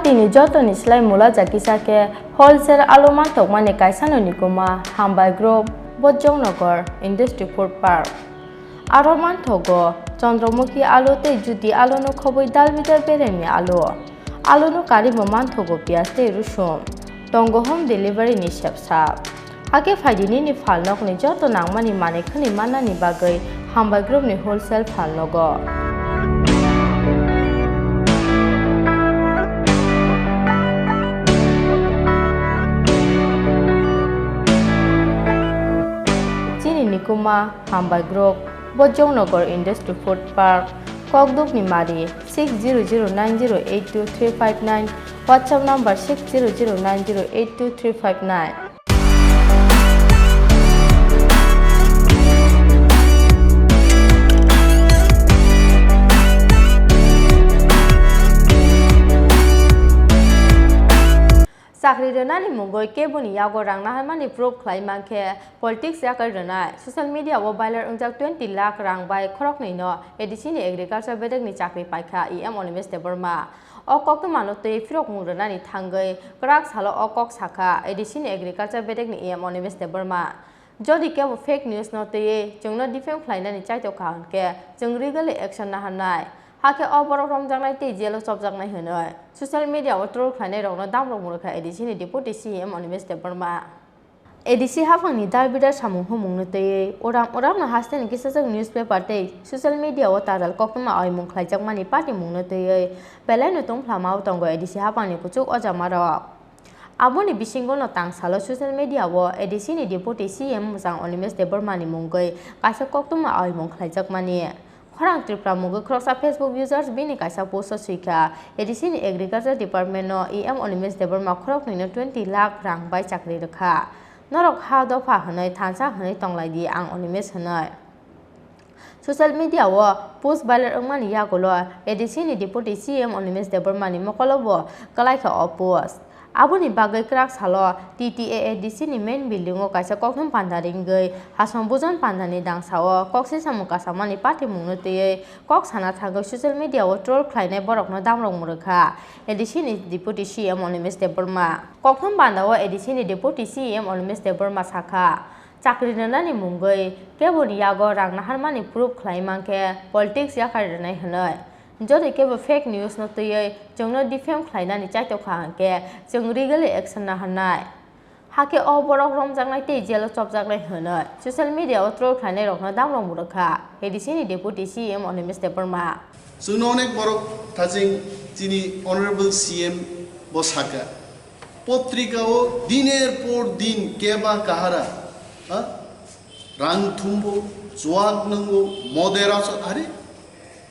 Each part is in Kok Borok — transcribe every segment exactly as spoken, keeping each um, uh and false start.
Tini jotoni slai mula jakisa khe wholesale alu mantokmani kaisano nikuma Hambai Group, Bojongnagar Industry Food Park. Aro manthogo Chandramukhi alu tei Jyoti aluno khobwi dal bidal beremni alu. Aluno karwi bo manthogo piyaj tei rusum. Tongo home delivery ni sepsa. Hakhe phaidi nini phalnokni joto nangmani manwi khwnwi mannani bagwi Hambai Group ni wholesale phalnogo. Chini nikuma Hambai Group, Bojongnagar Industry Food Park, Kokdukni Mari, six zero zero nine zero eight two three five nine, WhatsApp number six zero zero nine zero eight two three five nine. Chakri rwnani mungwi keboni yago rang naharmani proof khlai mankhe politics yakarwi rwnai. Social media o viral wngjak twenty lakh rang bai khoroknwi no A D C ni agriculture bedekni chakri paikha E M Animesh Debbarma. O koktwmano twi phirokmung rwnani thangwi kwrak salo o kok sakha A D C ni agriculture bedekni E M Animesh Debbarma. Jodi kebo fake news no twiwi chwngno defame khlainani chaitokha hwnkhe chwng legally action naharnai. Hakhe o borok romjaknai tei jail o chopjaknai hwnwi social media o troll khlainairokno damrok mwrwkha A D C ni Deputy C E M Animesh Debbarma. A D C haphangni darbidar samung humungno twiwi uram uramno hasteni kisajak newspaper tei social media o tajal koktwma oimung khlaijakmani patimungno twiwi belaino tungphlamao tongo A D C haphangni kuchuk ojamarok. Aboni bisingono tangsalo social media o A D C ni Deputy C E M mwchang Animesh Debbarma ni mungwi kaisa koktwma oimung khlaijakmani. Khorang Tripura mungwi khoroksa Facebook users bini kaisa post o swikha, A D C ni Agriculture Department no E M Animesh Debbarma khoroknwi no twenty lakh rang bai chakri rwkha. Norok ha dopha hwnwi thansa hwnwi tonglaidi ang Animesh hwnwi. Social media o post viral wngmani yagulo A D C ni Deputy C E M Animesh Debbarma ni mokolo bo kwlaikha o post. Aboni bagwi kwrak salo T T A A D C ni main building o kaisa kokthum panda ringwi hasong bujon panda ni dangsa o kok sisamung kasamani patimungno twiwi kok sana thangwi social media o troll khlainai borokno damrok mwrwkha A D C ni Deputy C E M Animesh Debbarma. Kokthum panda o A D C ni Deputy C E M Animesh Debbarma sakha, chakri rwnani mungwi keboni yago rang naharmani proof khlai mankhe politics yakarwi rwnai hwnwi. Jodi kebo fake news no twiwi chwngno defame khlainani chaitokha hwnkhe chwng legally action naharnai. Hakhe o borok romjaknai tei jail o chopjaknai hwnwi social media o troll khlainairokno damrok mwrwkha A D C ni Deputy C E M Animesh Debbarma. Chwngno onek borok thaching chini Honorable C M bo sakha, potrika o diner por din keba kahara, ha? Rang thumbo, chuak nwngo, moder asor, are?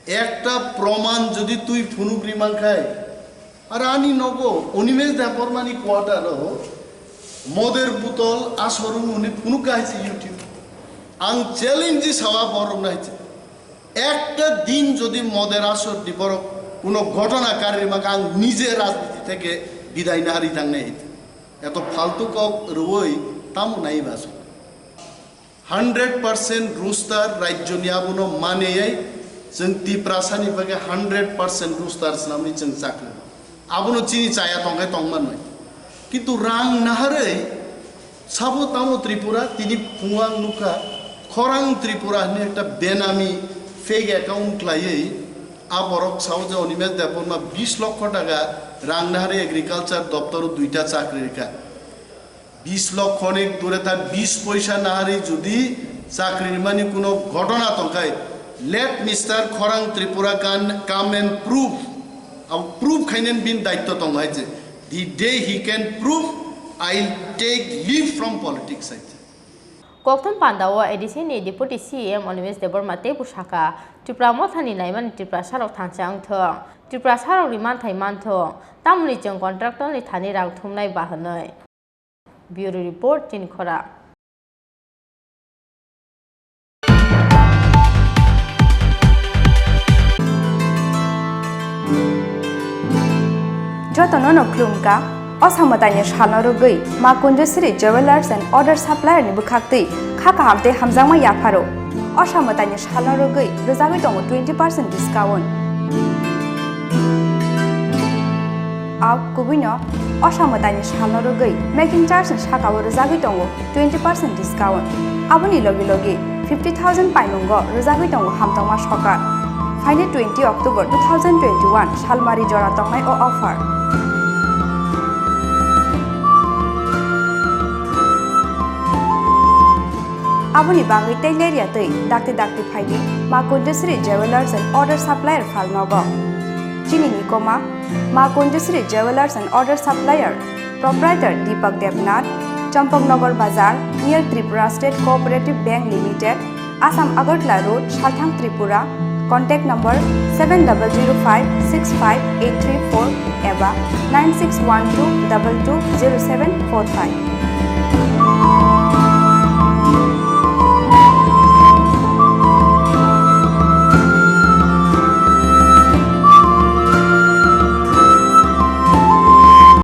Ekta proman jodi twi phunuk ri mankhai, ar ani nogo Animesh Debbarmani quarter o moder butol asor wng hwnwi phunuk kha hai se YouTube. Ang challenge sawa borok nai se. Ekta din jodi moder asor di borok kuno ghotona kari ri mankha, ang nije rajniti theke bidai nahari tangnai hai se. Eto faltu kok rwoi tamo nai ba asor. Hundred percent roster rajyoni abono maneyai, chwng Tiprasani bagwi hundred percent roster swnamwi chwng chakri. Abono chini chaya tongkhe tongmanwi. Kintu rang naharwi sabo tamo Tripura, tini phungo ang nukha, Khorang Tripura hwnwi ekta benami fake account khlaiwi a borok sao je Animesh Debbarma bis lokho taka rang naharwi agriculture doptoro duita chakri rikha. Bis lokho ni dure ta bis poisa nahari jodi chakri rimani kuno ghotona tongkhai, let Mister Khorang Tripura can come and prove. Abo prove khainani bini daitto tongo hai je, the day he can prove, I'll take leave from politics hai je. Kokthum panda o A D C ni Deputy C E M Animesh Debbarma teibo sakha, Tripura mothani naimani Tiprasarok thansa wngthung, Tiprasarokni manthai manthung, tamoni chwng contractor ni thani rang thumnai ba hwnwi. Bureau Report, Chini Khora. Jotono no khulumkha, o samwtaini salno rwgwi Ma Kunjasiri Jewellers and Other Supplier ni bwkhaktwi kha kaham tei hamjakma yapharo. O samwtaini salno rwgwi rwjagwi tongo twenty percent discount. Auk kubuino o samwtaini salno rwgwi making charge ni sakao rwjagwi tongo twenty percent discount. Aboni logi logi fifty thousand paimungo rwjagwi tongo hamtokma sokar. Phainai twenty October two thousand twenty-one salmari jora tongnai o offer. Aboni bagwi tei lerya twi dakti dakti phaidi Ma Kunjasri Jewellers and Order Supplier phalnogo. Chini nikoma Ma Kunjasri Jewellers and Order Supplier, Proprietor Deepak Debnath, Champaknagar Bazar, near Tripura State Cooperative Bank Limited, Assam Agartala Road, Salthang Tripura. Contact number seven double zero five six five eight three four eba nine six one two double two zero seven four five.